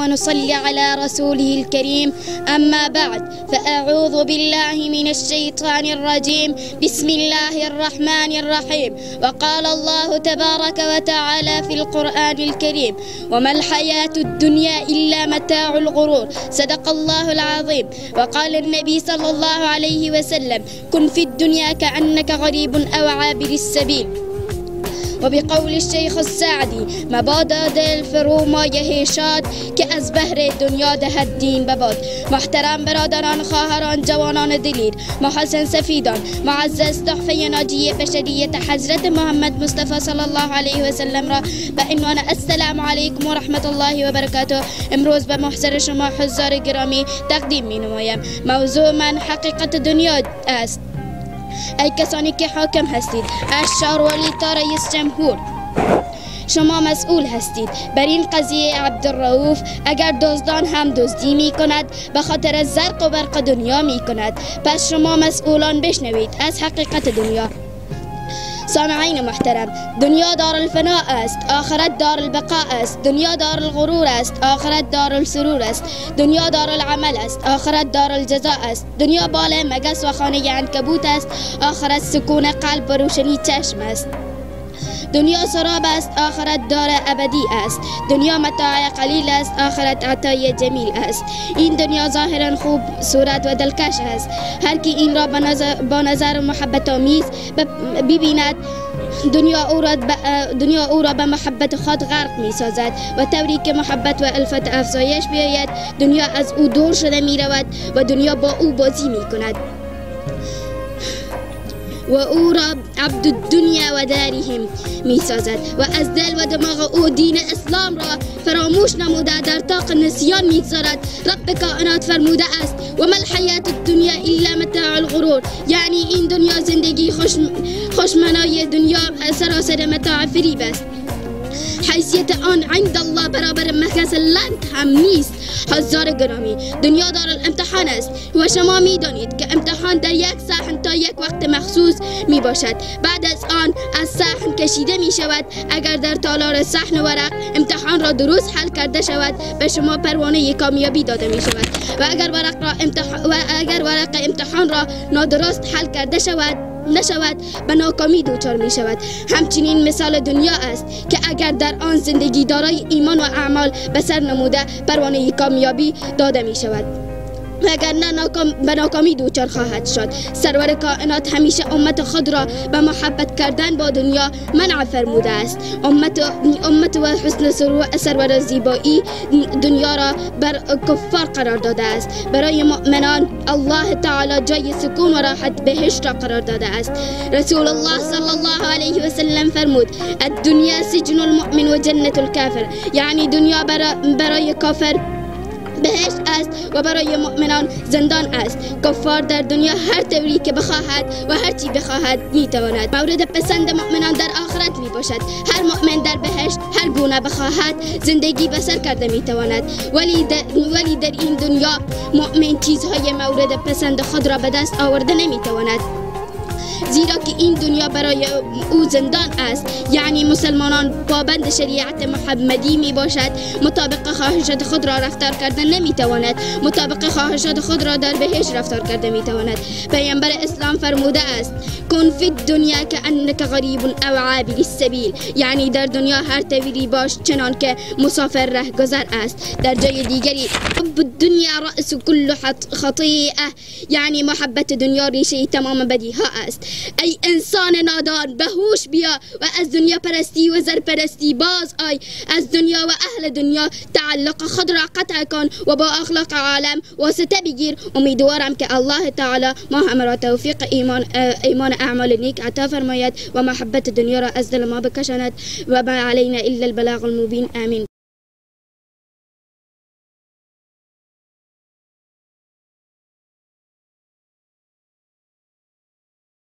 ونصلي على رسوله الكريم. أما بعد، فأعوذ بالله من الشيطان الرجيم. بسم الله الرحمن الرحيم. وقال الله تبارك وتعالى في القرآن الكريم: وما الحياة الدنيا إلا متاع الغرور. صدق الله العظيم. وقال النبي صلى الله عليه وسلم: كن في الدنيا كأنك غريب أو عابر السبيل. وبقول الشيخ السعدي: مبادا دل فرو مایه شاد که از بهر دنیا دهد دین بباد. محترم برادران، خواهران، جوانان دلیر، محسن سفیدان، معزز تحفه ناجیه بشریت حضرت محمد مصطفی صلی الله علیه و سلم را به عنوان السلام علیکم و رحمت الله و برکاته امروز به محضر شما حضار گرامی تقدیم می نمایم. موضوع من حقیقت دنیا است. ای کسانی که حاکم هستید، از شاروالی تا رئیس جمهور، شما مسئول هستید بر این قضیه عبدالرؤوف. اگر دزدان هم دزدی می کند، به خاطر زرق و برق دنیا می کند. پس شما مسئولان بشنوید از حقیقت دنیا. سامعین محترم، دنیا دار الفناء است، آخرت دار البقاء است. دنیا دار الغرور است، آخرت دار السرور است. دنیا دار العمل است، آخرت دار الجزاء است. دنیا بال مگس و خانه عنکبوت است، آخرت سکون قلب و روشنی چشم است. دنیا سراب است، آخرت دار ابدی است. دنیا متاع قلیل است، آخرت عطای جمیل است. این دنیا ظاهرا خوب صورت و دلکش است. هر کی این را با نظر محبت آمیز ببیند، دنیا او را به محبت خود غرق می سازد و طوری که محبت و الفت افزایش بیاید، دنیا از او دور شده می رود و دنیا با او بازی می کند و او را عبد الدنیا و دارهم می سازد و از دل و دماغ او دین اسلام را فراموش نموده در طاق نسیان می گذارد. رب کائنات فرموده است: و ما الحیات الدنیا الا متاع الغرور. یعنی این دنیا زندگی خوشمنای دنیا سراسر متاع فریب است. حیثیت آن عند الله برابر مکس لنت هم نیست. حضار گرامی، دنیا دار الامتحان است و شما می دانید که امتحان در یک صحن تا یک وقت مخصوص می باشد. بعد از آن از صحن کشیده می شود. اگر در تالار صحن ورق امتحان را درست حل کرده شود، به شما پروانه کامیابی داده می شود و اگر ورق امتحان را نادرست حل کرده شود نشود، به ناکامی دوچار می شود. همچنین مثال دنیا است که اگر در آن زندگی دارای ایمان و اعمال به سر نموده، پروانه کامیابی داده می شود، اگر نه به ناکامی دوچار خواهد شد. سرور کائنات همیشه امت خود را به محبت کردن با دنیا منع فرموده است. امت و حسن سرور زیبایی دنیا را بر کفار قرار داده است. برای مؤمنان الله تعالی جای سکون و راحت بهشت را قرار داده است. رسول الله صلی الله علیه و سلم فرمود: الدنیا سجن المؤمن و جنت الکافر. یعنی دنیا برای کافر بهشت است و برای مؤمنان زندان است. کفار در دنیا هر طوری که بخواهد و هر چی بخواهد میتواند. مورد پسند مؤمنان در آخرت می باشد. هر مؤمن در بهشت هر گونه بخواهد زندگی به سر کرده میتواند، ولی در این دنیا مؤمن چیزهای مورد پسند خود را به دست آورده نمیتواند، زیرا که این دنیا برای او زندان است. یعنی مسلمانان پابند شریعت محمدی می باشد، مطابق خواهشات خود را رفتار کرده نمی تواند، مطابق خواهشات خود را در بهشت رفتار کرده می تواند. پیامبر اسلام فرموده است: کن فی الدنیا کأنک غریب او عابر السبیل. یعنی در دنیا هر طوری باش چنان که مسافر رهگذر است. در جای دیگری: حب الدنیا رأس کل خطیئه. یعنی محبت دنیا ریشه تمام بدیها است. ای انسان نادان، به هوش بیا و از دنیا پرستی و زر پرستی باز آی. از دنیا و اهل دنیا تعلق خود را قطع کن و با اخلاق عالم واسطه بگیر. امیدوارم که الله تعالی ما هم را توفیق ایمان اعمال نیک عطا فرماید و محبت دنیا را از دل ما بکشاند و ما علینا الا البلاغ المبین. آمین.